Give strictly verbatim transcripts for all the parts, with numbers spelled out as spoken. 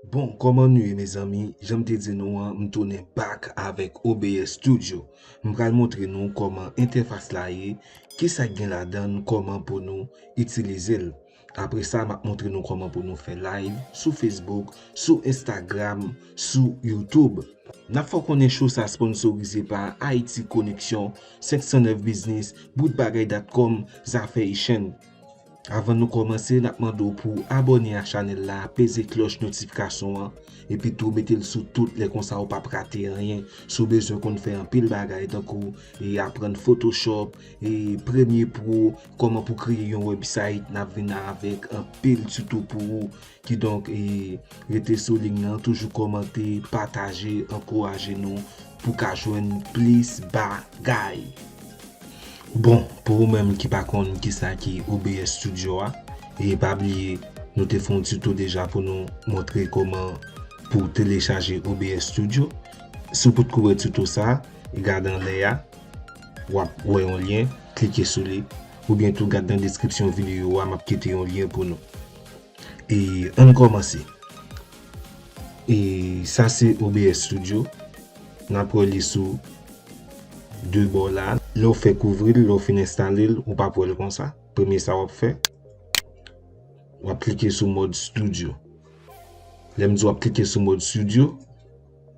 Bon, kòman nou ye, mezanmi? Jan m te di nou an, m tounen back avèk O B S Studio. M pral montre nou kòman entèfas la ye, kisa k gen ladan l, kòman pou nou itilize l. Apre sa, m ap montre nou kòman pou nou fè live sou Facebook, sou Instagram, sou YouTube. N ap fè w konnen show sa sponsorize pa Haiti Connection, senk san nèf Business, bout bagay dot com, Zafè Echanj. Avan nou kòmanse, n ap mande w pou w abòne a chanèl la, peze klòch notifikasyon an, epi tou mete l sou tout, lè konsa ou p ap rate anyen. Si w bezwen konn fè anpil bagay, tankou e aprann Photoshop, e Premiere Pro, kòman pou kreye yon website, n ap vin avèk anpil tuto pou ou. Kidonk, e, rete sou liy nan, toujou kòmante, pataje, ankouraje nou pou ka jwenn plis bagay. Bon, pou ou menm ki pa konn kisa ki O B S Studio a, e pa bliye, nou te fè yon tuto deja pou nou montre kòman pou telechaje O B S Studio. Si w potko wè tuto sa, gade anlè a, w ap wè yon lyen, klike sou li, oubyen tou gade nan deskripsyon videyo a, m ap kite yon lyen pou nou. E ann kòmanse. E sa se O B S Studio. N ap wè li sou de bò la. Lè w fèk ouvri l, lè w fin enstale l, ou p ap wè l konsa. Premye sa w ap fè, w ap klike sou mòd Studio. Lè m di w ap klike sou mòd Studio,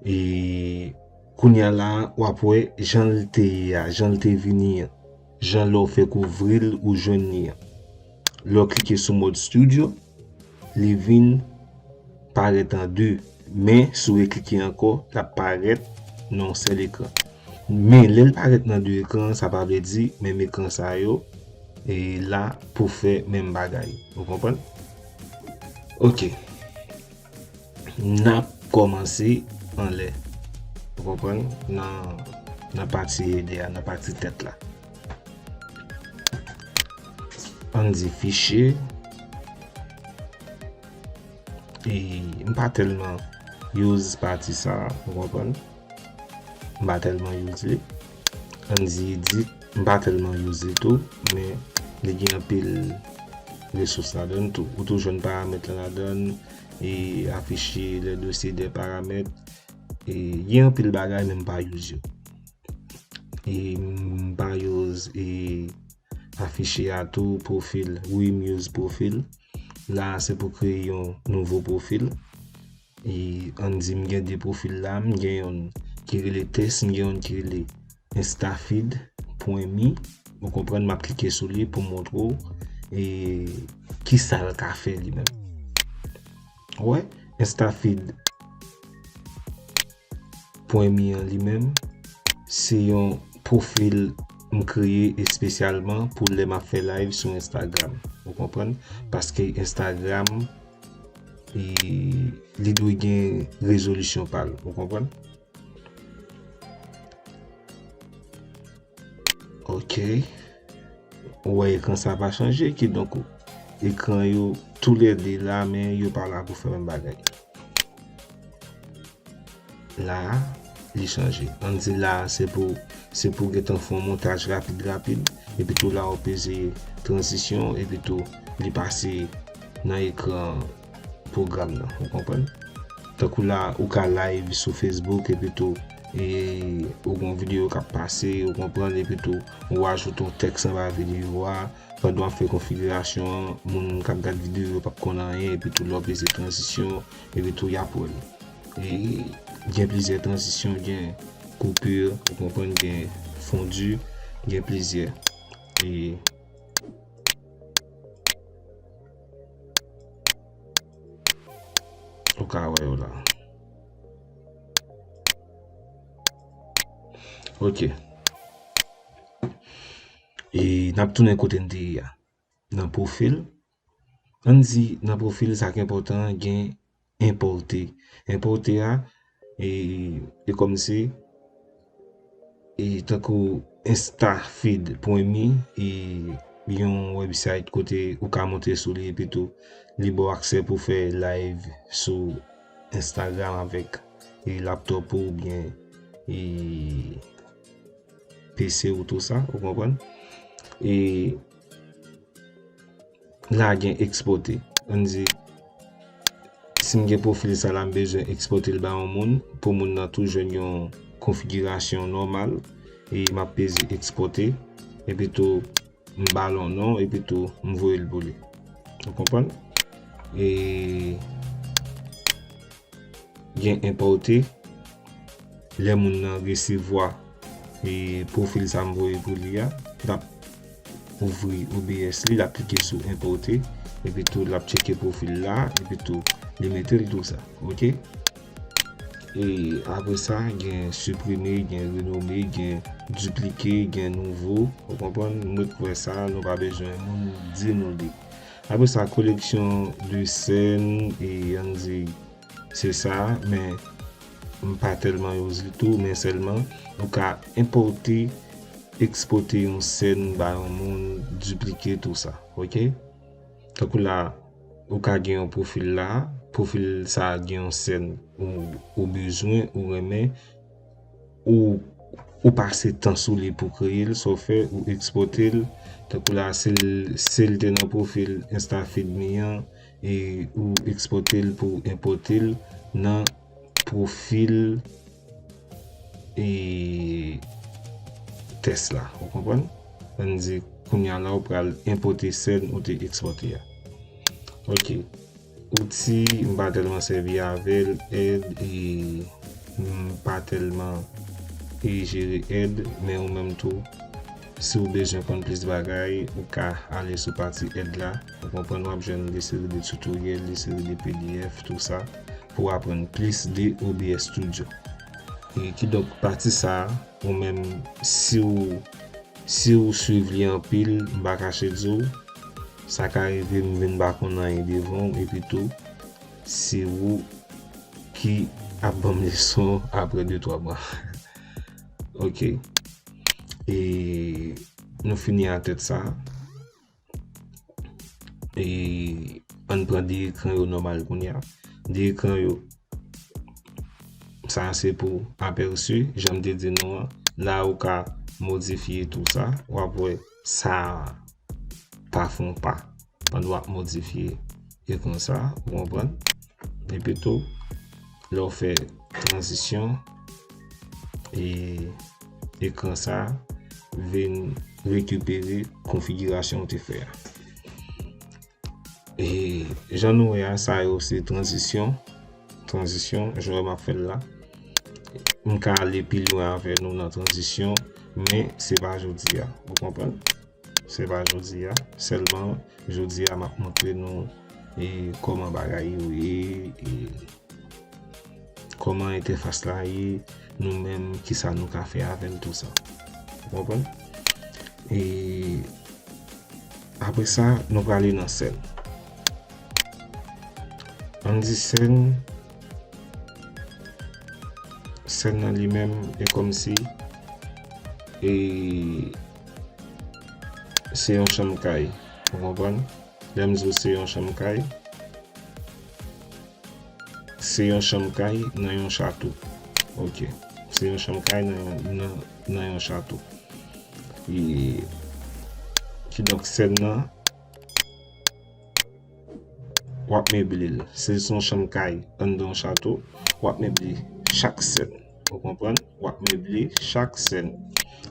e kounye a la, w ap wè jan l te ye a, jan l te vini an, jan lè w fèk ouvri l, ou jwenn li an. Lè w klike sou mòd Studio, li vin parèt an de. Men, si w reklike ankò, l ap parèt nan yon sèl ekran. Men, lè l parèt nan de ekran, sa pa vle di menm ekran sa yo e la pou fè menm bagay. Ou konprann? Ok. N ap kòmanse anlè. Ou konprann? Nan, nan pati ede a, nan pati tèt la. Ann di fichye. E m pa tèlman use pati sa, ou konprann? M pa tèlman use li. Ann di edit, m pa tèlman use li tou, men li gen anpil resous ladan l tou. Ou tou jwenn paramèt lan ladan l, e afiche le dossier des paramètres. E gen anpil bagay, men m pa use yo. E m pa use, e afiche a tou, pwofil. Wi, m use pwofil. La, se pou kreye yon nouvo pwofil. E ann di m gen de pwofil la, m gen yon ki rele tès, m gen yon ki rele instafeed pwen me. Ou konprann, m ap klike sou li pou m montre w e kisa l ka fè li menm. Ou wè, instafeed pwen me an li menm, se yon pwofil m kreye espesyalman pou lè m ap fè live sou Instagram. Ou konprann? Paske Instagram, e, li dwe gen rezolisyon pa l. Ou konprann? Ok. Ou wè ekran sa pa chanje, kidonk ekran yo toulède la, men yo pa la pou fè menm bagay. La, li chanje. Ann di la, se pou, se pou gentan fè yon montaj rapid, rapid. Epi tou la, ou peze tranzisyon, epi tou li pase nan ekran pwogram nan. Ou konprann? Tankou la, ou ka live sou Facebook, epi tou, e, ou gon videyo k ap pase, ou konprann, epi tou, ou ajoute yon tèks anba videyo a, pandan w ap fè konfigirasyon an, moun k ap gad videyo yo p ap konn anyen, epi tou lè w peze tranzisyon, epi tou y ap wè l. E gen plizyè tranzisyon, gen koupir, ou konprann, gen fondi, gen plizyè. E ou ka wè yo la. Ok. E n ap tounen kote n te ye a. Nan pwofil. Ann di nan pwofil, sa k enpòtan an, gen enpòte. Enpòte a, e, e kòmsi, e tankou instafeed pwen me, e yon website kote ou ka monte sou li, epi tou li ba w aksè pou fè live sou Instagram avèk, e, laptop ou oubyen, e, P C ou tou sa, ou konprann? E la gen ekspòte. Ann di, Si m gen pwofil sa la, m bezwen ekspòte l ba yon moun, pou moun nan tou jwenn yon konfigirasyon nòmal, e m ap peze ekspòte, epi tou m ba l yon non, epi tou m voye l pou li. Ou konprann? E gen enpòte, lè moun nan resevwa e pwofil sa m voye pou li a, l ap ouvri O B S li, l ap klike sou enpòte, epi tou l ap tcheke pwofil la, epi tou li mete l tou sa, oke? E apre sa, gen siprime, gen renome, gen diplike, gen nouvo, ou konprann? M ret kwè sa, nou pa bezwen moun di nou li. Apre sa, koleksyon de sèn, e ann di, se sa, men m pa tèlman use li tou, men sèlman ou ka enpòte, ekspòte yon sèn ba yon moun, diplike tou sa, oke? Tankou la, ou ka gen yon pwofil la, pwofil sa a gen yon sèn ou, ou bezwen, ou renmen, ou, ou pase tan sou li pou kreye l, sa w fè, ou ekspòte l, tankou la, si l, si l te nan pwofil Insta feed me an, e ou ekspòte l pou enpòte l nan pwofil e tès la. Ou konprann? Ann di, kounye a la, ou pral enpòte sèn ou te ekspòte a. Oke. Outi, m pa tèlman sèvi avè l, èd, e m pa tèlman e jere èd, men ou menm tou, si w bezwen konn plis bagay, ou ka ale sou pati èd la. Ou konprann, w ap jwenn de seri de tutoriel, de seri de P D F, tou sa, pou w aprann plis de O B S Studio. E kidonk, pati sa a, ou menm, si w, si w swiv li anpil, m pa kache di w, sa ka rive m vin pa konn anyen devan w, epi tou, se ou ki ap ban m leson apre de twa mwa. Oke. E nou fini a tèt sa. E ann pran de ekran yo nòmal kounye a. De ekran yo, sa se pou apèsi, jan m te di nou an. La ou ka modifye tou sa. W ap wè sa pa fè yon pa pandan w ap modifye ekran sa, ou konprann? Epi tou, lè w fè tranzisyon, e ekran sa vin rekipere konfigirasyon w te fè a. E jan nou wè a, sa yo se tranzisyon. Tranzisyon, jan w wè m ap fè l la. M ka ale pi lwen avè nou nan tranzisyon, men se pa jodi a. Ou konprann? Se pa jodi a. Sèlman, jodi a, m ap montre nou e kòman bagay yo ye, e kòman entèfas la ye, nou menm, kisa nou ka fè avè l, tou sa. Ou konprann? E apre sa, nou prale nan sèn. Ann di sèn, sèn nan li menm, e kòmsi, e se yon chanm kay. Ou konprann? Lè m di w se yon chanm kay, se yon chanm kay nan yon chato. Oke. Se yon chanm kay nan, nan, nan yon chato. E, kidonk, sèn nan, w ap meble l. Si se yon chanm kay anndan yon chato, w ap meble chak sèn. Ou konprann? W ap meble chak sèn.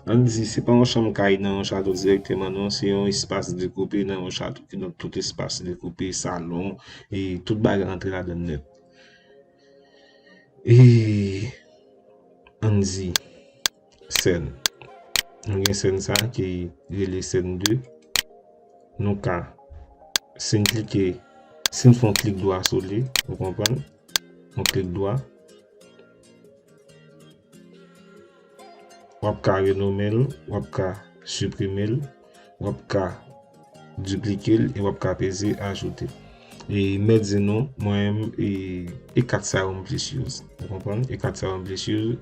Ann di, se pa yon chanm kay nan yon chato dirèkteman, non. Se yon espas dekoupe nan yon chato. Kidonk, tout espas dekoupe, salon, e tout bagay rantre ladan l nèt. E ann di, sèn. Nou gen sèn sa ki rele sèn de. Nou ka, si n klike, si n fè yon klik dwa sou li, ou konprann? Yon klik dwa. W ap ka renome l, w ap ka siprime l, w ap ka diplike l e w ap ka peze ajoute. E mèt di nou, mwen menm, e, e kat sa yo m plis use. Ou konprann? E kat sa yo m plis use.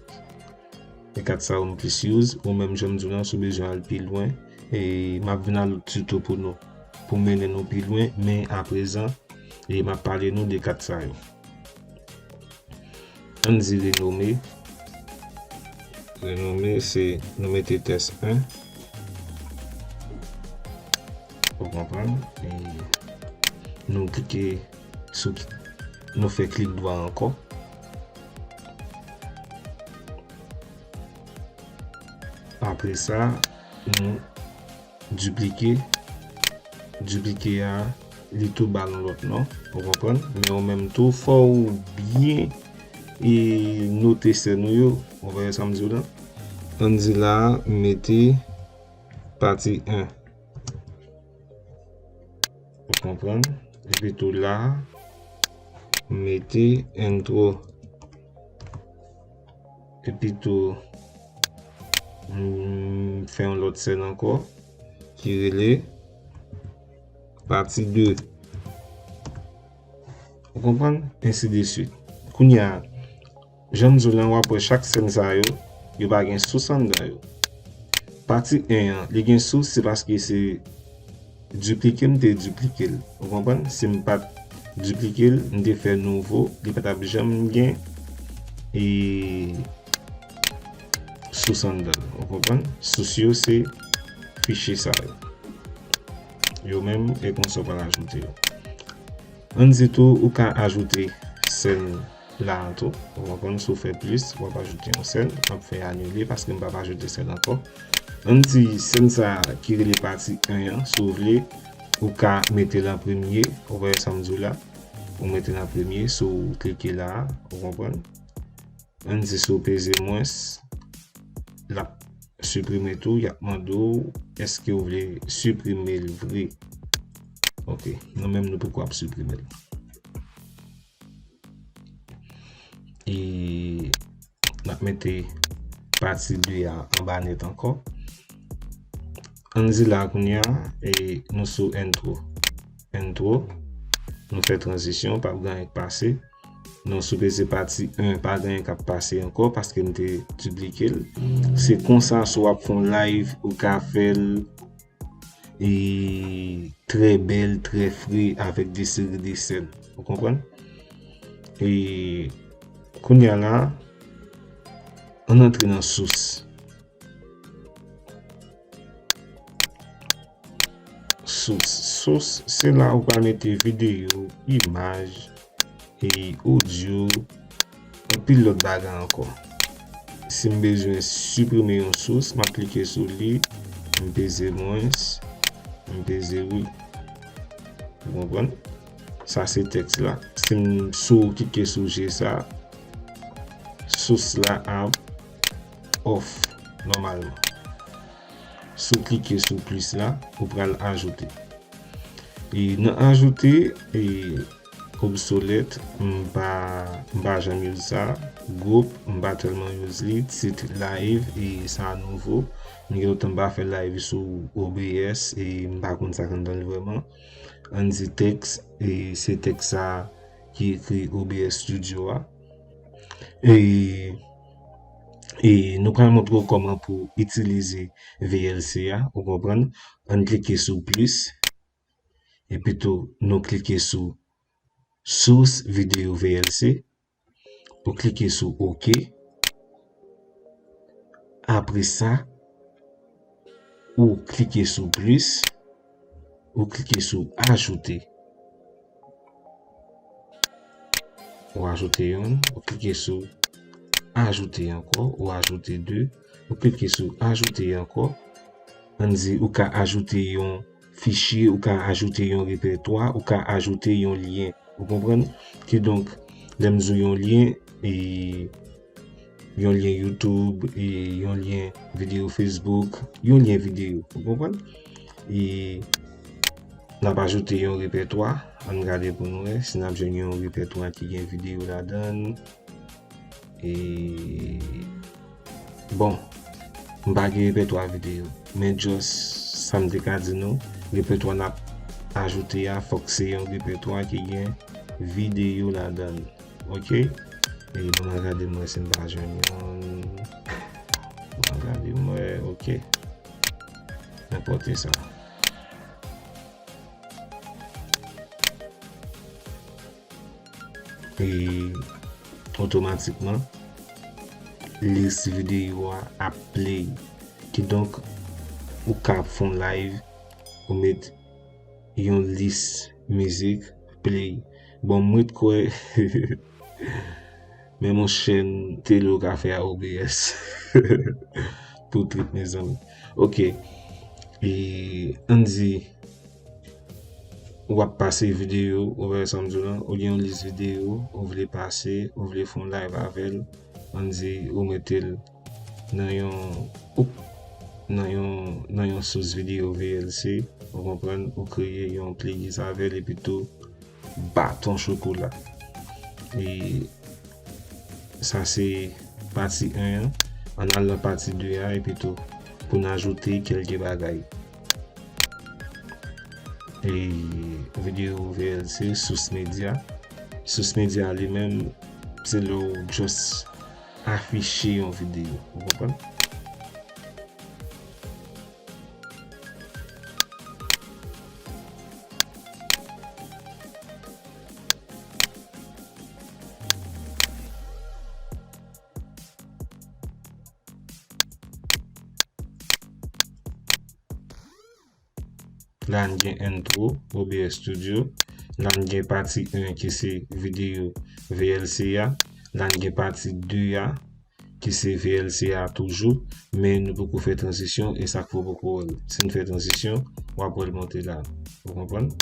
E kat sa yo m plis use. Ou menm, jan m di w lan, si w bezwen al pi lwen, e m ap vin al lòt tuto pou nou, pou mennen nou pi lwen, men aprezan, e m ap pale nou de kat sa yo. Ann di renome. Renome, se nou mete tès en. Ou konprann? E nou klike sou ki-, Nou fè klik dwa ankò. Apre sa, nou diplike. Diplike a, li tou ba nou lòt non. Ou konprann? Men ou menm tou, fò ou byen e note sèn ou yo. Ou wè sa m di w la? Ann di la, m mete pati en. Ou konprann? Epi tou la, m mete entwo. Epi tou, m fè yon lòt sèn ankò ki rele pati de. Ou konprann? Ensi de swit. Kounye a, jan m di w lan, w ap wè chak sèn sa yo, yo pa gen sous anndan yo. Pati en an, li gen sous, se paske se diplike m te diplike l. Ou konprann? Si m pa t diplike l, m te fè nouvo, li pa t ap janm gen e sous anndan l. Ou konprann? Sous yo se fichye sa yo. Yo menm, e konsa w pral ajoute yo. Ann di tou, ou ka ajoute sèn la a tou. Ou konprann, si w fè plis, w ap ajoute yon sèn, w ap fè anile, paske m p ap ajoute sèn ankò. Ann di, sèn sa a ki rele pati en an, si w vle, ou ka mete l an premye, ou wè sa m di w la, ou mete l an premye, si w klike la a, ou konprann. Ann di si w peze mwens, l ap siprime tou, y ap mande w èske w vle siprime l vre. Ok, nou menm nou poko ap siprime l. E n ap mete pati de a anba nèt ankò. Ann di la kounye a, e nou sou entwo. Entwo, nou fè tranzisyon, p ap gen anyen k pase. Non, si w peze pati en, pa gen anyen k ap pase ankò, paske m te diplike l. Se konsa, si w ap fè yon live, ou ka fè l e trè bèl, trè fre, avèk de seri de sèn. Ou konprann? E kounye a la, ann antre nan sous. Sous. Sous, se la ou pral mete videyo, imaj, e odyo, anpil lòt bagay ankò. Si m bezwen siprime yon sous, m ap klike sou li, m peze mwens, m peze wi. Ou konprann? Sa se tèks la. Si m, si w klike sou je sa, sous la ap off nòmalman. Si w klike sou plis la, ou pral ajoute. E nan ajoute, e obsolèt, m pa, m pa janm use sa. Gwoup, m pa tèlman use li. Tit live, e sa nouvo. M gen lontan m pa fè live sou O B S, e m pa konn sa k anndan l vrèman. Ann di tèks, e se tèks sa ki ekri O B S Studio a. E, e nou pral montre w kòman pou itilize V L C a, ou konprann? Ann klike sou plis, epi tou nou klike sou sous videyo V L C, ou klike sou ok. Apre sa, ou klike sou plis, ou klike sou ajoute. Ou ajoute yonn, ou klike sou ajoute ankò, ou ajoute de, ou klike sou ajoute ankò. Ann di, ou ka ajoute yon fichye, ou ka ajoute yon repètwa, ou ka ajoute yon lyen. Ou konprann? Kidonk, lè m di w yon lyen, e, yon lyen YouTube, e, yon lyen videyo Facebook, yon lyen videyo. Ou konprann? E n ap ajoute yon repètwa. Ann gade pou n wè si n ap jwenn yon repètwa ki gen videyo ladan l. E, bon, m pa gen repètwa videyo, men just sa m te ka di nou, repètwa n ap ajoute a, fòk se yon repètwa ki gen videyo ladan l. Ok? E bon, ann gade m wè si m pa jwenn yon. Ann gade m wè, ok. Nenpòt sa. E otomatikman, lis videyo a ap play. Kidonk, ou ka fè yon live, ou met yon lis mizik play. Bon, mwen t kwè men yon chèn tele w ka fè a O B S. Pou trip, mezanmi. Ok. E ann di, w ap pase videyo, ou wè sa m di w lan, ou gen yon lis videyo, ou vle pase, ou vle fè yon live avè l, ann di, ou mete l nan yon, ou, nan yon, nan yon sous videyo V L C, ou konprann, ou kreye yon playlist avè l, epi tou, baton chokola. E sa se pati en an. Ann al nan pati de a, epi tou, pou n ajoute kèlke bagay. E videyo V L C, sous medya. Sous medya li menm, se lè w just afiche yon videyo. Ou konprann? La n gen entwo, O B S Studio. La n gen pati en ki se videyo V L C a. La n gen pati de a ki se V L C a toujou. Men nou poko fè tranzisyon e sa k fè w poko wè l. Si n fè tranzisyon, w ap wè l monte la. Ou konprann?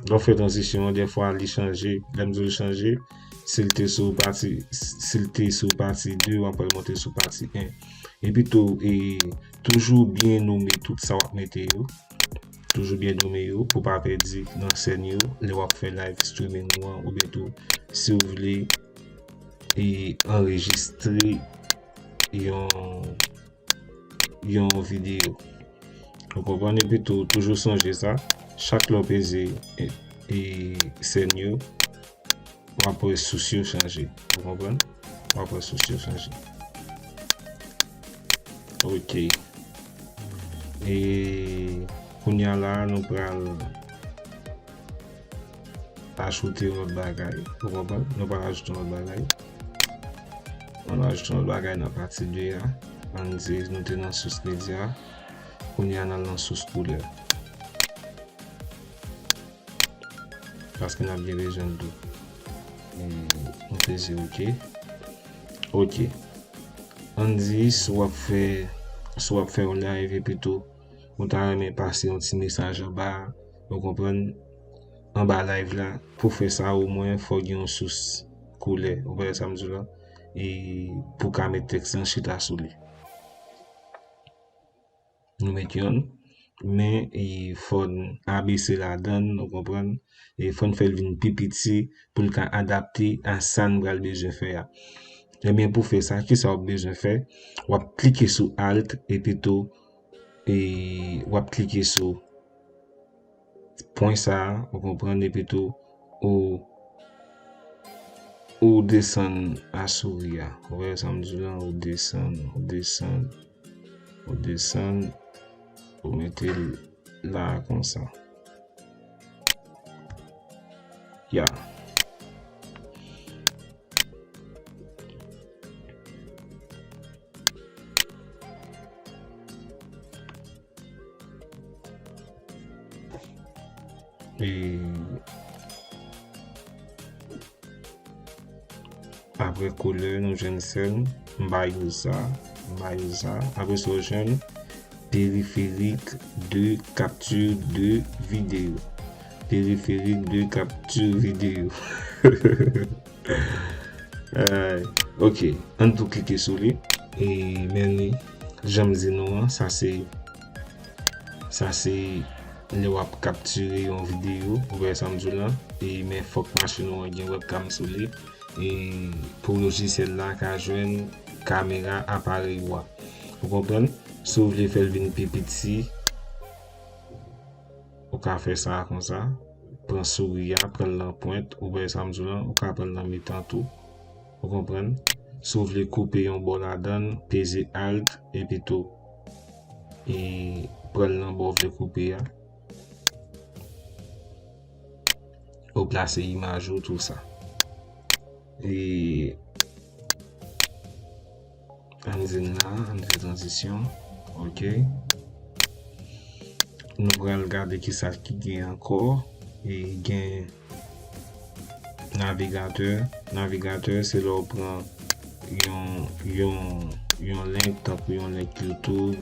Lè w fè tranzisyon an, dèfwa li chanje. Lè m di w l chanje, si l te sou pati, si l te sou pati de, w ap wè l monte sou pati en. Epi tou, e, toujou byen nonmen tout sa w ap mete yo. Toujou byen nonmen yo pou w pa pèdi nan sèn yo lè w ap fè live streaming ou an, oubyen tou si w vle, e, anrejistre yon yon videyo. Ou konprann? Epi tou, toujou sonje sa, chak lè w peze, e, e, sèn yo, w ap wè sous yo chanje. Ou konprann? W ap wè sous yo chanje. Ok. E kounye a la, nou pral ajoute yon lòt bagay. Ou konprann? Nou pral ajoute yon lòt bagay. Ann ajoute yon lòt bagay nan pati de a. Ann di nou te nan sous medya. Kounye a n al nan sous koulè. Paske n ap gen bezwen l tou. E nou peze ok. Ok. Ann di si w ap fè, si w ap fè yon live epi tou, ou ta renmen pase yon ti mesaj anba, ou konprann, anba live la, pou fè sa, omwen, fò w gen yon sous koulè. Ou konprann sa m di w la? E pou w ka met tèks lan chita sou li. Nou met yonn, men, e, fò n abese ladann, ou konprann? E fò n fè l vin pi piti pou l ka adapte a sa n pral bezwen fè a. Ebyen, pou fè sa, kisa w ap bezwen fè? W ap klike sou Alt, epi tou, e, w ap klike sou pwen sa a, ou konprann, epi tou, ou, ou desann a souri a. Ou wè sa m di w lan, ou desann, ou desann, ou desann, ou mete l la konsa. Ya. E apre koulè, nou jwenn sèn, m ba yo sa, m ba yo sa. Apre sa, w jwenn périphérique de capture de vidéo. Périphérique de capture vidéo. Ay, ok, ann tou klike sou li. E men li, jan m di nou an, sa se, sa se lè w ap kaptire yon videyo, ou wè sa m di w lan. E men fòk machin ou an gen webcam sou li. E pou lojisyèl la ka jwenn kamera aparèy ou a. Ou konprann? Si w vle fè l vin pi piti, ou ka fè sa konsa. Pran souri a, pran l nan pwent, ou wè sa m di w lan, ou ka pran l nan mitan tou. Ou konprann? Si w vle koupe yon bò ladan l, peze Alt, epi tou, e pran l nan bò w vle koupe a. Ou plase imaj ou, tou sa. E ann di n la, ann fè tranzisyon. Ok. Nou pral gade kisa ki gen ankò. E gen navigatè. Navigatè se lè w pran yon, yon, yon link, tankou yon link YouTube.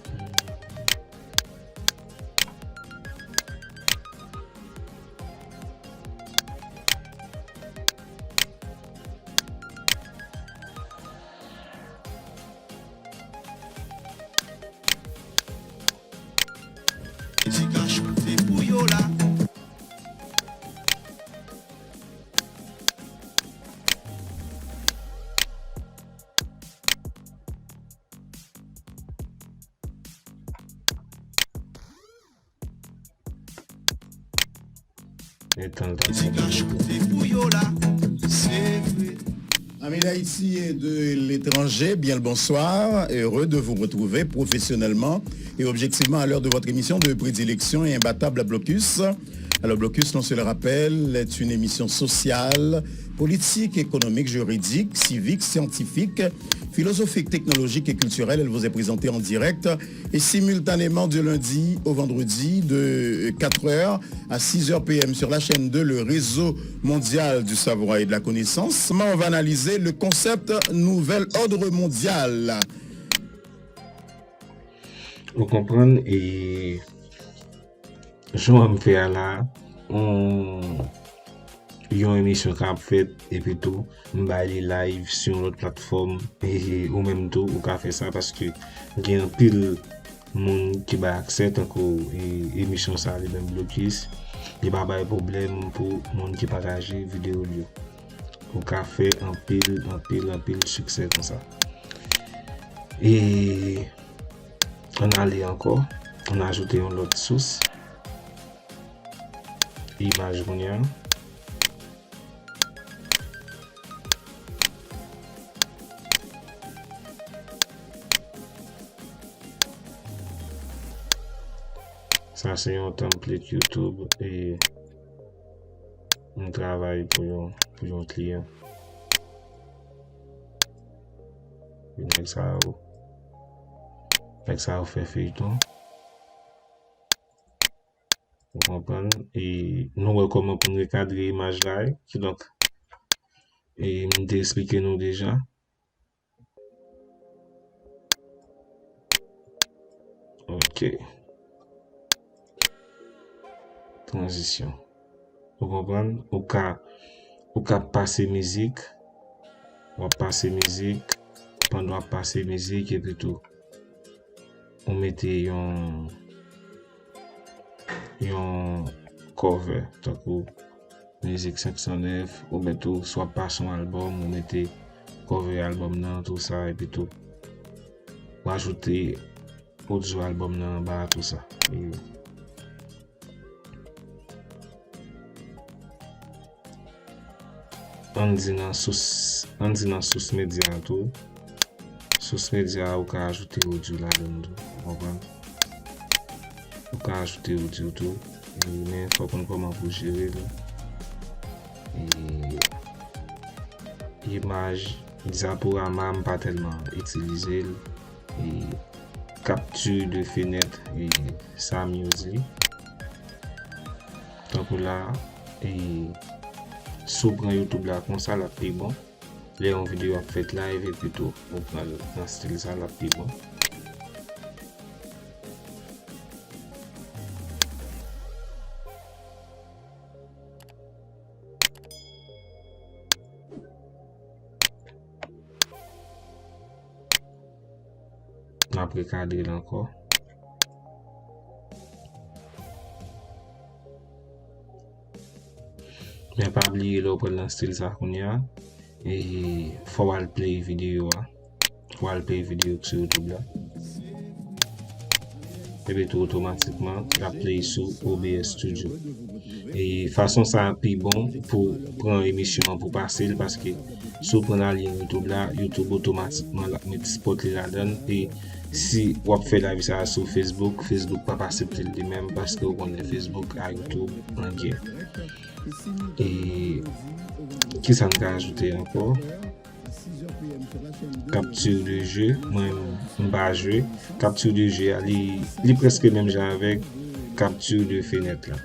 Ti ka chante pou yo la. Etan l t ap... Ti ka chante pou yo la, se vre. Amis d'Haïti et de l'étranger, bien le bonsoir. Heureux de vous retrouver professionnellement et objectivement à l'heure de votre émission de prédilection et imbattable Blocus. Alors, Blocus, on se le rappelle, est une émission sociale, politique, économique, juridique, civique, scientifique, philosophique, technologique et culturelle. Elle vous est présentée en direct et simultanément du lundi au vendredi de quatre heures à six heures P M sur la chaîne deux, le réseau mondial du savoir et de la connaissance. On va analyser le concept nouvel ordre mondial. Ou konprann, e jan m fè a la, yon, yon emisyon k ap fèt, epi tou, m bay li live sou yon lòt platfòm, e ou menm tou, ou ka fè sa, paske gen anpil moun ki bay aksè, tankou, e, emisyon sa a, li menm Blocus, li pa bay pwoblèm pou moun ki pataje videyo l yo. Ou ka fè anpil, anpil, anpil siksè konsa. E ann ale ankò, ann ajoute yon lòt sous imaj kounye a. Sa se yon template YouTube e m travay pou yon, pou yon kliyan. E nèg sa yo, nèg sa yo fè feyton. Ou konprann? E nou wè kòman pou n rekadre imaj la, e, kidonk, e m te eksplike nou deja. Ok. Tranzisyon. Ou konprann? Ou ka, ou ka pase mizik, w ap pase mizik, pandan w ap pase mizik, epi tou, ou mete yon, yon cover, tankou mizik senk san nèf, oubyen tou, si w ap pase yon albòm, ou mete cover albòm nan, tou sa, epi tou, ou ajoute odyo albòm nan anba a, tou sa. E ann di nan sous, ann di nan sous medya a tou. Sous medya a, ou ka ajoute odyo ladan l tou, ou konprann? Ou ka ajoute odyo tou, e, men fò w konn kòman pou jere l. E, imaj, diaporama, m pa tèlman itilize l. E, capture de fenêtre, e, sa m use li. Tankou la, e, si w pran YouTube la konsa, l ap pi bon. Lè yon videyo ap fèt live, epi tou, ou pran l nan stil sa, l ap pi bon. N ap rekadre l ankò. Men pa bliye lè w pran l nan stil sa kounye a, e fò w al play videyo a. Fò w al play videyo k sou YouTube la. Epi tou otomatikman, l ap play sou O B S Studio. E fason sa a pi bon pou pran emisyon an pou pase l, paske si w pran lalyen YouTube la, YouTube otomatikman l ap met spot li ladan l. E si w ap fè live sa a sou Facebook, Facebook p ap aksepte l li menm, paske w konnen Facebook a YouTube an gè. E kisa n ka ajoute ankò? Capture de jeu, mwen, m pa jwe. Capture de jeu a, li, li prèske menm jan avèk capture de fenêtre la.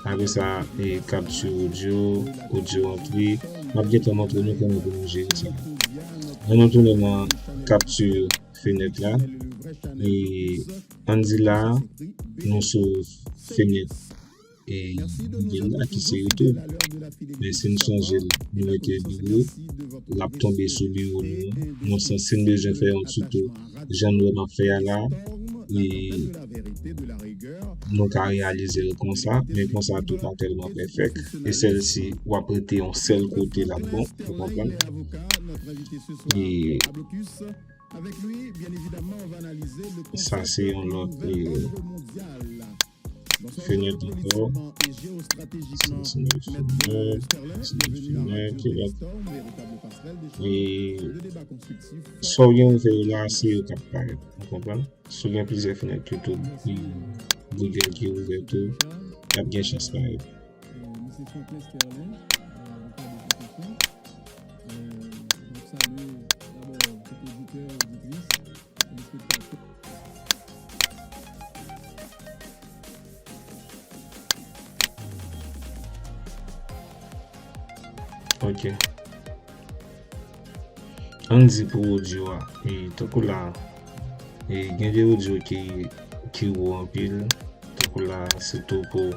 Apre sa, e, capture audio, audio antre. M ap gentan montre nou kòman pou nou jere sa. Ann nou tounen nan capture fenèt la. E ann di la, nou sou fenèt e Google la ki se YouTube. Men si n sonje l, nou mete Google, l ap tonbe sou biwo nou an. Nan sans, si n bezwen fè yon tuto, jan nou wè m ap fè a la, e nou ka reyalize l konsa, men konsa tou pa tèlman pèfèk. E sèl si w ap rete yon sèl kote l ap bon, ou konprann? E sa se yon lòt, e, fenèt ankò. Sa se yon fenèt, se yon fenèt, e lòt. E sa w gen ouvè yo la, se yo k ap parèt. Ou konprann? Si w gen plizyè fenèt YouTube, e, Google ki ouvè tou, y ap gen chans parèt. Misye Franklin Sterlin, e, ou ka de pwofesyon. E, n ap salye dabò tout oditè, oditris, telespektatè. Ok. Ann di pou odyo a, e, tankou la, e, gen de odyo ki, ki wo anpil, tankou la, sitou pou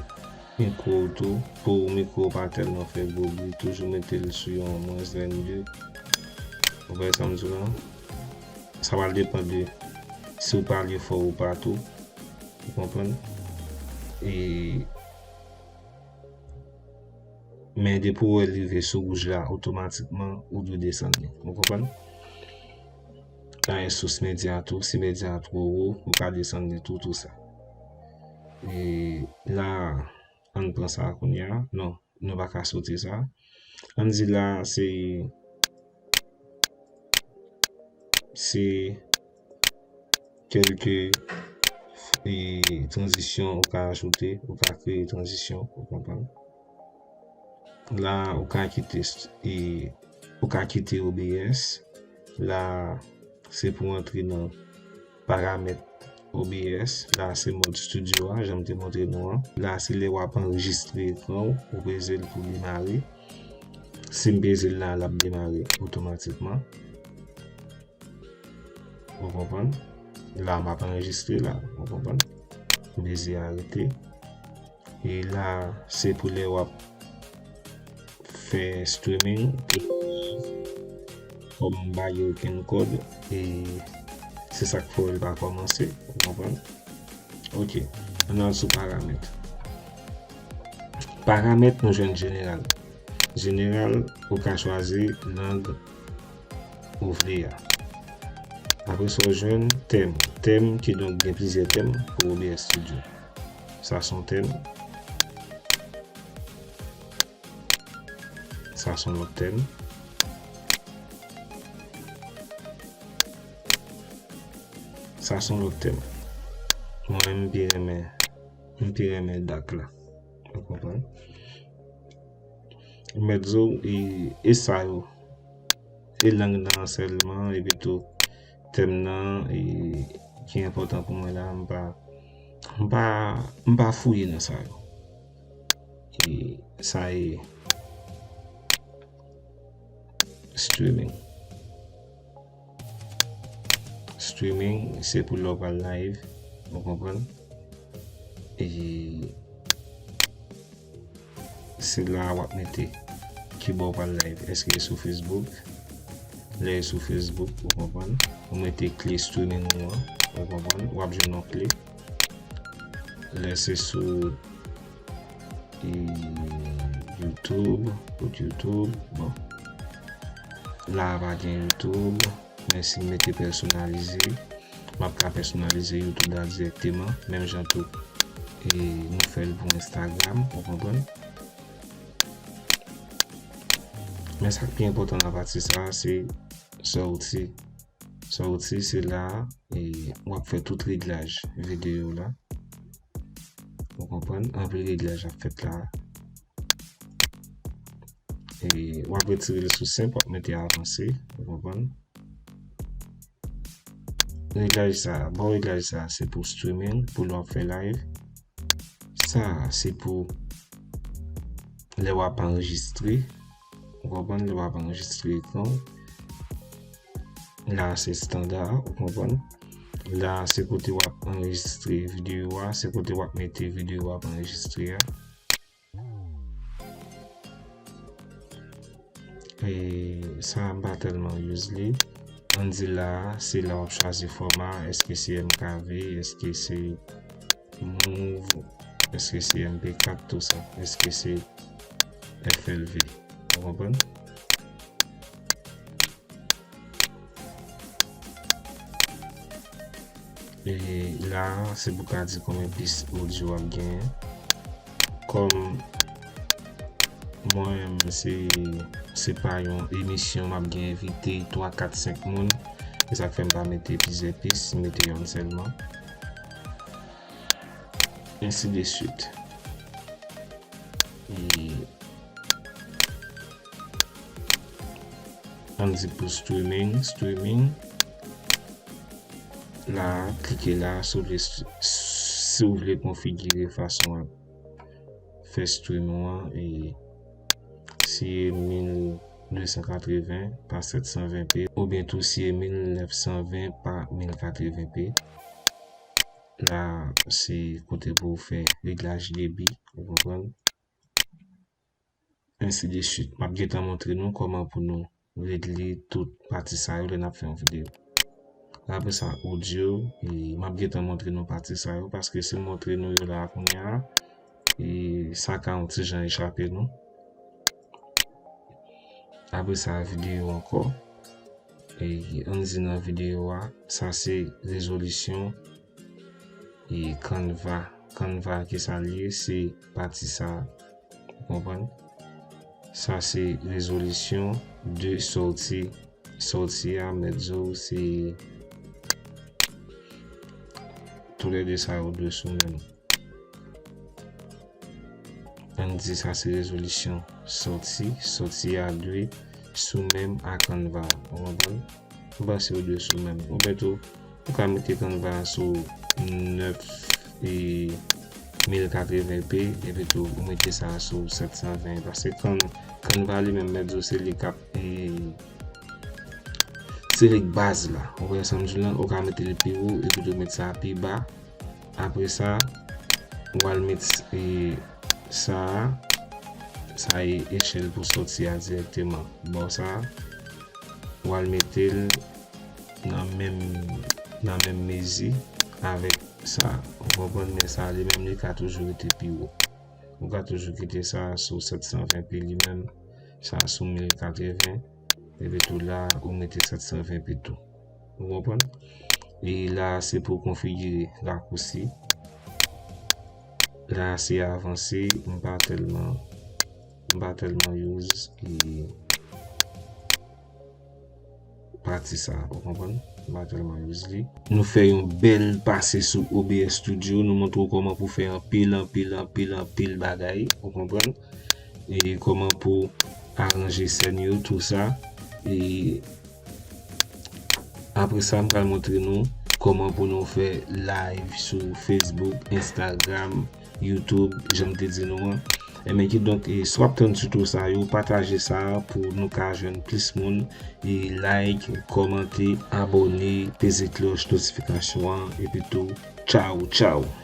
mikwo w tou, pou mikwo w pa tèlman fè gwo bri, toujou mete l sou yon mwens venn de. Ou wè sa m di w la? Sa pral depann de si w pale fò ou pa tou. Ou konprann? E, men depi w wè l rive sou wouj la, otomatikman, ou dwe desann li. Ou konprann? Anyen sous medya tou, si medya a twò wo, ou ka desann li tou, tou sa. E la, ann pran sa kounye a. Non, nou pa ka soti sa. Ann di la, se, se kèlke, e, tranzisyon ou ka ajoute, ou ka kreye tranzisyon, ou konprann. La, ou ka kite, e, ou ka kite O B S. La, se pou antre nan paramèt O B S. La, se mòd studio a, jan m te montre nou an. La, se lè w ap anrejistre ekran w, ou peze l pou demare. Si m peze l la, l ap demare otomatikman. Ou konprann? La, m ap anrejistre la. Ou konprann? M peze arete. E la, se pou lè w ap fè streaming, kòm m pa gen okenn kòd, e se sa k fè w li pa kòmanse, ou konprann? Ok, ann al sou paramèt. Paramèt, nou jwenn jeneral. Jeneral, ou ka chwazi lang ou vle a. Apre sa, w jwenn tèm. Tèm, kidonk, gen plizyè tèm pou O B S Studio. Sa se yon tèm. Sa se yon lòt tèm. Sa se yon lòt tèm. Mwen, m pi renmen, m pi renmen dark la. Ou konprann? Mèt zo, e, e sa yo. E lang nan sèlman, epi tou tèm nan, e, ki enpòtan pou mwen la, m pa, m pa, m pa fouye nan sa yo. E sa e streaming. Streaming, se pou lè w pral live, ou konprann? E se la w ap mete ki bò w pral live. Èske e sou Facebook? Lè e sou Facebook, ou konprann? Ou mete kle streaming ou an, ou konprann? W ap jwenn yon kle. Lè se sou, e, YouTube, kot YouTube, bon. La a pa gen YouTube, men si m mete pèsonalize, m ap ka pèsonalize YouTube la dirèkteman, menm jan tou, e, nou fè l pou Instagram, ou konprann? Men sa k pi enpòtan nan pati sa a, se sòti. Sòti, se la a, e, w ap fè tout reglaj videyo la. Ou konprann? Anpil reglaj ap fèt la a. E w ap retire l sou senp, w ap mete avanse. Ou konprann? Reglaj sa, bon reglaj sa, se pou streaming, pou lè w ap fè live. Sa, se pou lè w ap anrejistre. Ou konprann? Lè w ap anrejistre ekran w. La se estanda, ou konprann? La se kote w ap anrejistre videyo a, se kote w ap mete videyo w ap anrejistre a. E sa a m pa tèlman use li. Ann di la a, se la w ap chwazi fòma, èske se M K V, èske se mouv, èske se M P kat, tou sa, èske se F L V. Ou konprann? E la a, se pou ka di konbyen pis odyo w ap genyen. Kòm mwen menm, se, se pa yon emisyon, m ap gen envite twa, kat, senk moun. E sa k fè m pa mete plizyè pis, m mete yonn sèlman. Ensi de swit. E ann di pou streaming, streaming. La, klike la, si w vle, si w vle konfigire fason w ap fè stream ou an, e si e mil de san katreven pa sèt san ven p, oubyen tou si e mil nèf san ven pa mil katreven p. La, se kote pou w fè reglaj debi, ou konprann? Ensi de swit. M ap gentan montre nou kòman pou nou regle tout pati sa yo lè n ap fè yon videyo. Apre sa, odyo, e m ap gentan montre nou pati sa yo, paske si m montre nou yo la a kounye a, e sa ka yon ti jan echape nou. Apre sa, videyo ankò. E ann di nan videyo a, sa se rezolisyon e Canva. Canva, ki sa l ye? Se pati sa a. Ou konprann? Sa se rezolisyon de sòti. Sòti a, mèt di w, se toulède sa yo dwe sou menm. Ann di sa se rezolisyon sòti. Sòti a dwe sou menm a Canva. Ou konprann? M panse yo dwe sou menm. Oubyen tou, ou ka mete Canva sou nèf e mil katreven p, epi tou ou mete sa sou sèt san ven, paske Can-, Canva li menm, mèt di w, se li k ap, e, se li k baz la. Ou konprann sa m di w lan? Ou ka mete li pi wo, epi tou mete sa pi ba. Apre sa, w al met, e, sa a, sa e echèl pou sòti a dirèkteman. Bò sa a, w al mete l nan menm, nan menm mezi avèk sa a. Ou konprann? Men sa a, li menm, li ka toujou rete pi wo. Ou ka toujou kite sa a sou sèt san ven p li menm, sa a sou mil katreven, epi tou la, ou mete sèt san ven p tou. Ou konprann? E la, se pou konfigire rakousi. La, se avanse, m pa tèlman, m pa tèlman use, e, pati sa, ou konprann? M pa tèlman use li. Nou fè yon bèl pase sou O B S Studio, nou montre w kòman pou fè anpil, anpil, anpil, anpil bagay, ou konprann? E kòman pou aranje sèn yo, tou sa. E apre sa, m pral montre nou kòman pou nou fè live sou Facebook, Instagram, YouTube, jan m te di nou an. Enben, kidonk, e, si w ap tann tuto sa yo, pataje sa pou nou ka jwenn plis moun. E like, kòmante, abòne, peze klòch notifikasyon an, epi tou, tchaw, tchaw!